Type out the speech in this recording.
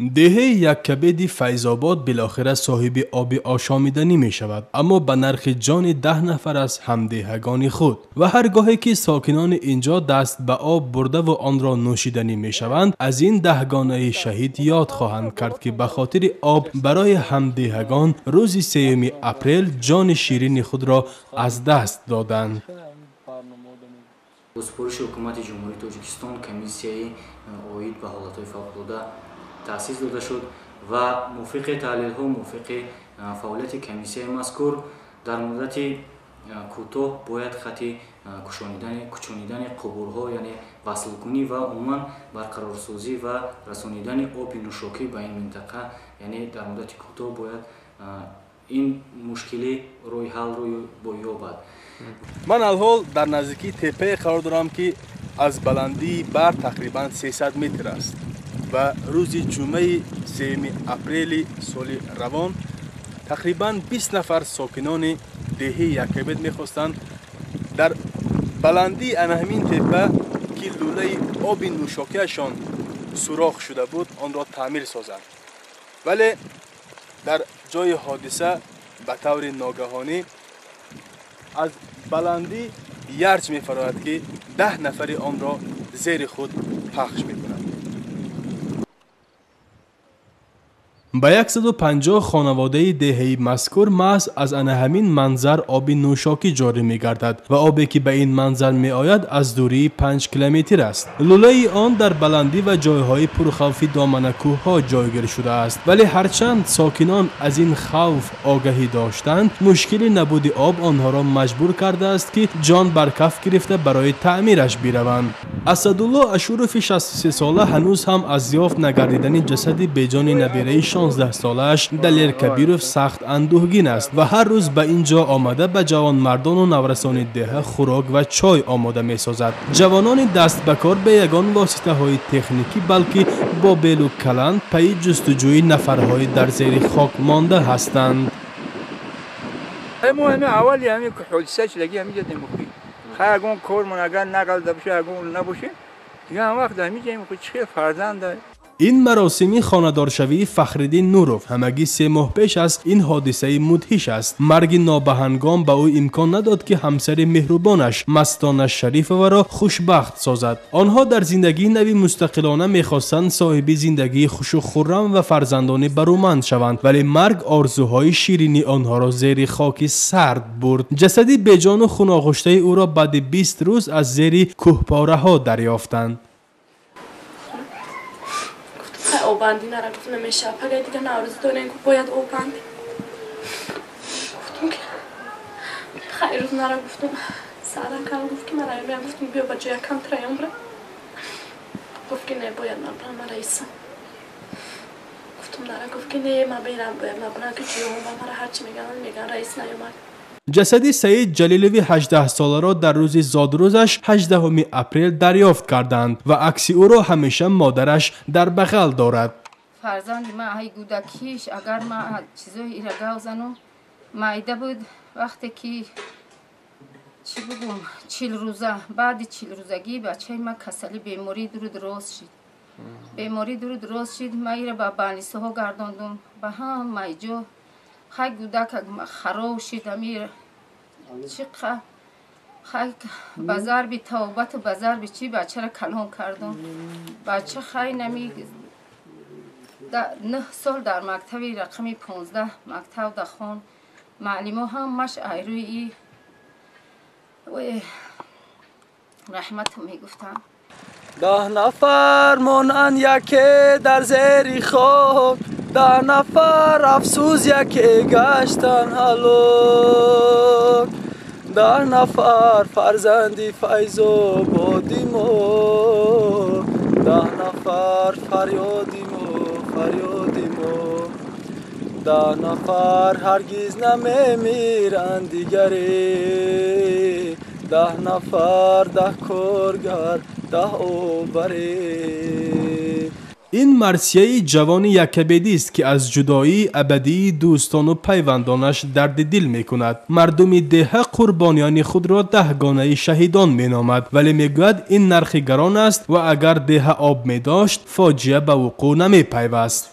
Деҳаи Яккабеди Файзобод билохира соҳиби оби ошомиданӣ мешавад, аммо ба нархи ҷони 10 нафар аз ҳамдеҳагони худ. Ва ҳар гоҳе ки сокинони инҷо даст ба об бурдаву онро нӯшиданӣ мешаванд, аз ин даҳгонаи шаҳид ёд хоҳанд кард, ки ба хотири об барои ҳамдеҳагон рӯзи 3 апрел ҷони ширини худро аз даст доданд. Бо супориши Ҳукумати Ҷумҳурии Тоҷикистон комиссияи оид ба ҳолатҳои фавқулода таъсис дода шуд ва мувофиқи таҳлилҳо, мувофиқи фаъолияти комиссияи мазкур дар муддати кӯтоҳ бояд хати кӯчонидани қубурҳо, яъне васлкунӣ ва умуман барқарорсозӣ ва расонидани оби нӯшокӣ ба ин минтақа, яъне дар муддати кӯтоҳ бояд ин мушкилӣ роҳи ҳалро ёбад. Ман алҳол дар наздикии теппае қарор дорам, ки аз баландии бар тақрибан 300 метр аст ва рӯзи ҷумъаи 3 апрели соли равон тақрибан 20 нафар сокинони деҳаи Яккабед мехостанд дар баландии ана ҳамин теппа, ки лӯлаи оби нӯшокиашон сурох шуда буд, онро таъмир созанд. Вале дар ҷои ҳодиса ба таври ногаҳонӣ аз баландӣ ярч мефарояд, ки 10 нафари онро зери худ пахш мекунад. Ба 150 хонаводаи деҳаи мазкур маҳз аз ана ҳамин манзар оби нӯшокӣ ҷорӣ мегардад ва обе ки ба ин манзар меояд аз дурии 5 километр аст. Лӯлаи он дар баландӣ ва ҷойҳои пурхавфи доманакӯҳҳо ҷойгир шудааст, вале ҳарчанд сокинон аз ин хавф огаҳӣ доштанд, мушкили набуди об онҳоро маҷбур кардааст, ки ҷон бар каф гирифта барои таъмираш бираванд. Асадулло Ашурови 63сола ҳанӯз ҳам аз ёфт нагардидани ҷасади беҷони набираи 16солааш Далер Кабиров сахт андӯҳгин аст ва ҳар рӯз ба ин ҷо омада ба ҷавонмардону наврасони деҳа хӯрок ва чой омода месозад. Ҷавонони даст ба кор бе ягон воситаҳои техникӣ, балки бо белу каланд пайи ҷустуҷӯи нафарҳои дар зери хок монда ҳастанд. Ин маросими хонадоршавии Фахриддин Нуров ҳамагӣ 3 моҳ пеш аз ин ҳодисаи мудҳиш аст. Марги нобаҳангом ба ӯ имкон надод, ки ҳамсари меҳрубонаш Мастона Шарифоваро хушбахт созад. Онҳо дар зиндагии нави мустақилона мехостанд соҳиби зиндагии хушу хуррам ва фарзандони баруманд шаванд, вале марг орзуҳои ширини онҳоро зери хоки сард бурд. Ҷасади беҷону хуногӯштаи ӯро баъди 20 рӯз аз зери кӯҳпораҳо дарёфтанд. Обандӣ нара, гуфт намешавад, пагай дига Наврӯз дорем, гуфт бояд оббандӣ. Гуфтум ки хайрӯз нара, гуфтум саъдан кардам, гуфт ки ман раёмеам, гуфтум биё ба ҷои якам раём бира. Гуфт ки не, бояд ман бирам, ман раисам. Гуфтум нара, гуфт ки не, ман берам, бояд ман бирам, ки ҷиём мара ҳарчи мегӯянд, мегӯянд раис наёмад. Ҷасади Саид Ҷалилови 18соларо дар рӯзи зодрӯзаш 18 апрел дарёфт карданд ва акси ӯро ҳамеша модараш дар бағал дорад. Фарзанди ман ҳай гудакиш, агар ман чизои ира гав занам, майда буд, вақте ки чӣ бугум, 40 рӯза, баъди 40 рӯзагӣ бачаи ман касали бемории дуру дароз шид. Бемории дуру дароз шид, ман ира ба банисоҳо гардондум, ба ҳамаи ҷо. Хай гудак хароб шид, амир чӣ хай ба зарби тавбату ба зарби чӣ бачаро калон кардум. Бача хай нами 9 сол дар мактаби рақами 15 мактаб дахон. Маълимо ҳамаш айрӯи раҳмату мегуфтанд. 10 нафар монанд яке дар зери хок, 10 нафар афсӯс яке гаштан ҳалок, 10 нафар фарзанди Файзободи мо, 10 нафар фарёди мо, фарёди мо, 10 нафар ҳаргиз намемиранд дигаре, 10 нафар 10 коргар 10 обаре. Ин марсияи ҷавони яккабедист, ки аз ҷудоии абадии дӯстону пайвандонаш дарди дил мекунад. Мардуми деҳа қурбониёни худро даҳгонаи шаҳидон меномад, вале мегӯяд, ин нархи гарон аст ва агар деҳа об медошт, фоҷиа ба вуқӯъ намепайваст.